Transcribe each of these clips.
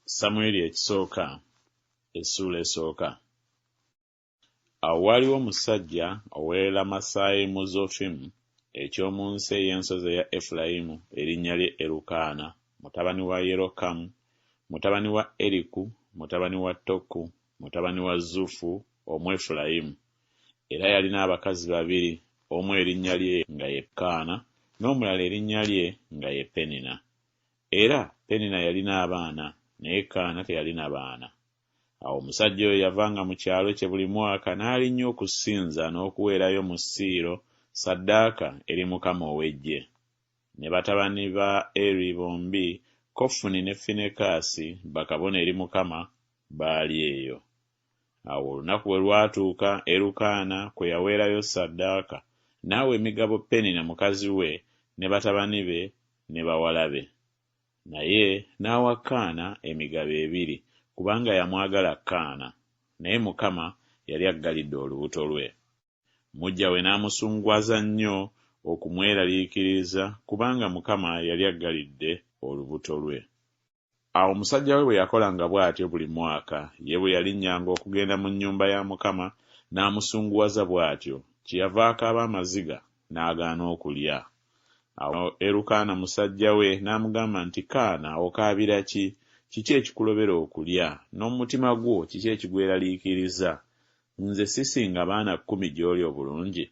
Samwiri Ekisooka essuula esooka. Awo waaliwo omusajja ow'e Lamasayimuzofimu eky'omu nsi ey'ensozi eya Efulayimu erinnya lye Erukaana mutabani wa Yerokamu mutabani wa Eriku mutabani wa Toku mutabani wa Zufu Omwefulayimu. Era yalina abakazi babiri, omu erinnya lye nga ye Kaana n'omulala erinnya lye nga ye Penina. Era Penina yalina abaana, naye Kaana teyalina baana. Awo omusajja oyo yavanga mu kyalo kye buli mwaka n'alinnya okusinza n'okuweerayo mu Siiro ssaddaaka eri Mukama ow'Eggye. Ne batabani ba Eri bombi, Kofuni ne Finekaasi, bakabona eri Mukama, baali eyo. Awo olunaku bwe lwatuuka Erukaana kwe yaweerayo ssaddaaka, n'awa emigabo Penina mukazi we ne batabani be ne bawala be. Naye n'awa Kaana emigabo ebiri, kubanga yamwagala Kaana, naye Mukama yali aggalidde olubuto lwe. Muggya we n'amusunguwaza nnyo okumweraliikiriza, kubanga Mukama yali aggalidde olubuto lwe. Awo musajja we bwe yakolanga bw'atyo buli mwaka, ye bwe yalinnyanga okugenda mu nnyumba ya Mukama, n'amusunguwaza bw'atyo, kyeyava akaaba amaziga, n'agaana okulya. Awo Erukaana musajja we n'amugamba nti, Kaana, okaabira ki? Kiki ekikulobera okulya? N'omutima gwo kiki ekigweraliikiriza? Nze sisinga baana kkumi gy'oli obulungi?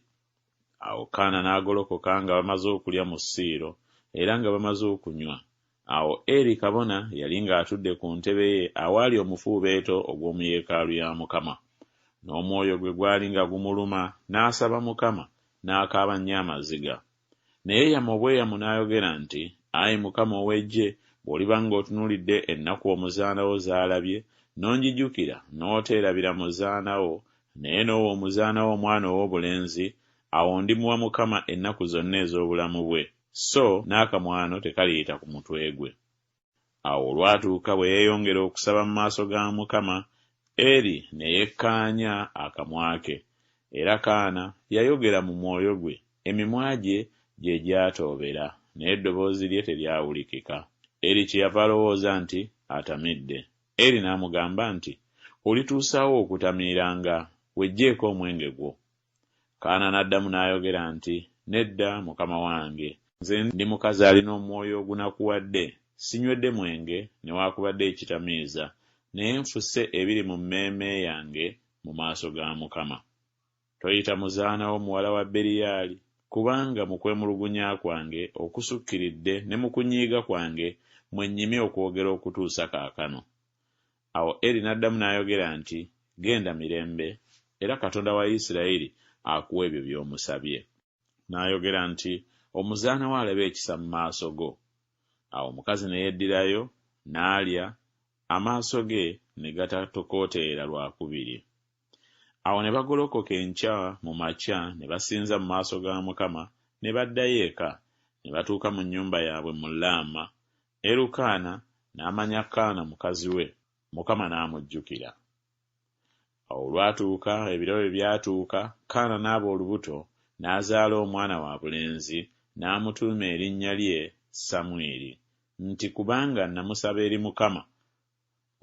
Awo Kaana n'agolokoka nga bamaze okulya mu Siiro, era nga bamaze okunywa. Awo Eri kabona yali ng'atudde ku ntebe ye awaali omufuubeeto ogw'omu yeekaalu ya Mukama. N'omwoyo gwe gwali nga gumuluma, n'asaba Mukama, n'akaaba nnyo amaziga. Ne yeeyama obweyamo n'ayogera nti, Ayi Mukama ow'Eggye, bw'oliba ng'otunuulidde ennaku omuzaana wo z'alabye, n'onjijukira, n'oteerabira muzaana wo, naye n'owa omuzaana wo omwana ow'obulenzi, awo ndimuwa Mukama ennaku zonna ez'obulamu bwe, so n'akamwano tekaliyita ku mutwe gwe. Awo olwatuuka bwe yeeyongera okusaba mu maaso ga Mukama, Eri ne yekkaanya akamwa ke, era Kaana yayogera mu mwoyo gwe, emimwa gye gye gyatoobera, naye eddoboozi lye teryawulikika. Eri kyeyava alowooza nti atamidde. Eri n'amugamba nti, Olituusa wa okutamiiranga? Weggyeeko omwenge gwo. Kaana n'addamu n'ayogera nti, Nedda, mukama wange, nze ndi mukazi alina omwoyo ogunakuwadde, sinywedde mwenge newaakubadde ekitamiiza, naye nfuse ebiri mu mmeeme yange mu maaso ga Mukama. Toyita muzaana wo muwala wa Beriyaali, kubanga mu kwemulugunya kwange okusukkiridde ne mu kunyiiga kwange mwe nnyimye okwogera okutuusa kaakano. Awo Eri n'addamu n'ayogera nti, Genda mirembe, era Katonda wa Isirayiri akuwe ebyo by'omusabye. N'ayogera nti, Omuzaana wo alabe ekisa mu maaso go. Awo omukazi ne yeddirayo, n'alya, amaaso ge ne gatatokooterera lwa kubiri. Awo ne bagolokoka enkya mu makya ne basinza mu maaso ga Mukama, ne baddayo eka, ne batuuka mu nnyumba yaabwe mu Laama, Erukaana n'amanya Kaana mukazi we, Mukama n'amujjukira. Awo olwatuuka, ebiro bwe byatuuka, Kaana n'aba olubuto, n'azaala omwana wa bulenzi, n'amutuuma erinnya lye Samwiri, nti Kubanga namusaba eri Mukama.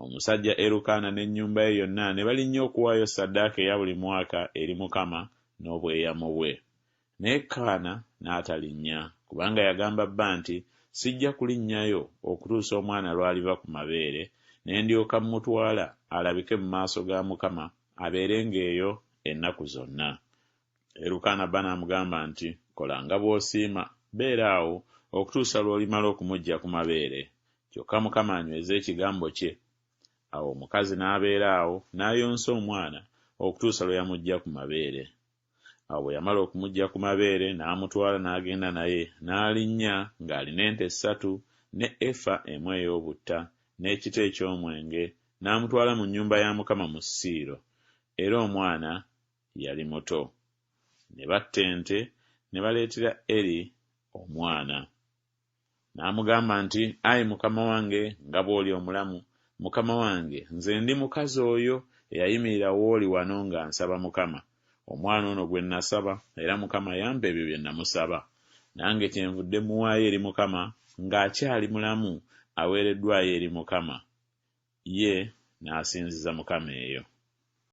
Omusajja Erukaana n'ennyumba ye yonna ne balinnya okuwaayo ssaddaaka eya buli mwaka eri Mukama n'obweyamo bwe. Naye Kaana n'atalinnya, kubanga yagamba bba nti, Sijja kulinnyayo okutuusa omwana lw'aliva ku mabeere, ne ndyoka mmutwala alabike mu maaso ga Mukama, abeerenga eyo ennaku zonna. Erukaana bba n'amugamba nti, Kola nga bw'osiima, beera awo okutuusa lw'olimala okumuggya ku mabeere. Kyokka Mukama anyweze ekigambo kye. Awo omukazi n'abeera awo n'ayonsa omwana okutuusa lwe yamuggya ku mabeere. Awo bwe yamala okumuggya ku mabeere, n'amutwala n'agenda naye, n'alinnya ng'alina ente ssatu ne efa emu ey'obutta n'ekita eky'omwenge, n'amutwala mu nnyumba ya Mukama mu Siiro. Era omwana yali muto. Ne batta ente, ne baleetera Eri omwana. N'amugamba nti, Ayi mukama wange, nga bw'oli omulamu, mukama wange, nze ndi mukazi oyo eyayimirira w'oli wano nga nsaba Mukama. Omwana ono gwe nnasaba, era Mukama yampa ebyo bye nnamusaba. Nange kyenvudde mmuwaayo eri Mukama, ng'akyali mulamu, aweereddwayo eri Mukama. Ye n'asinziza Mukama eyo.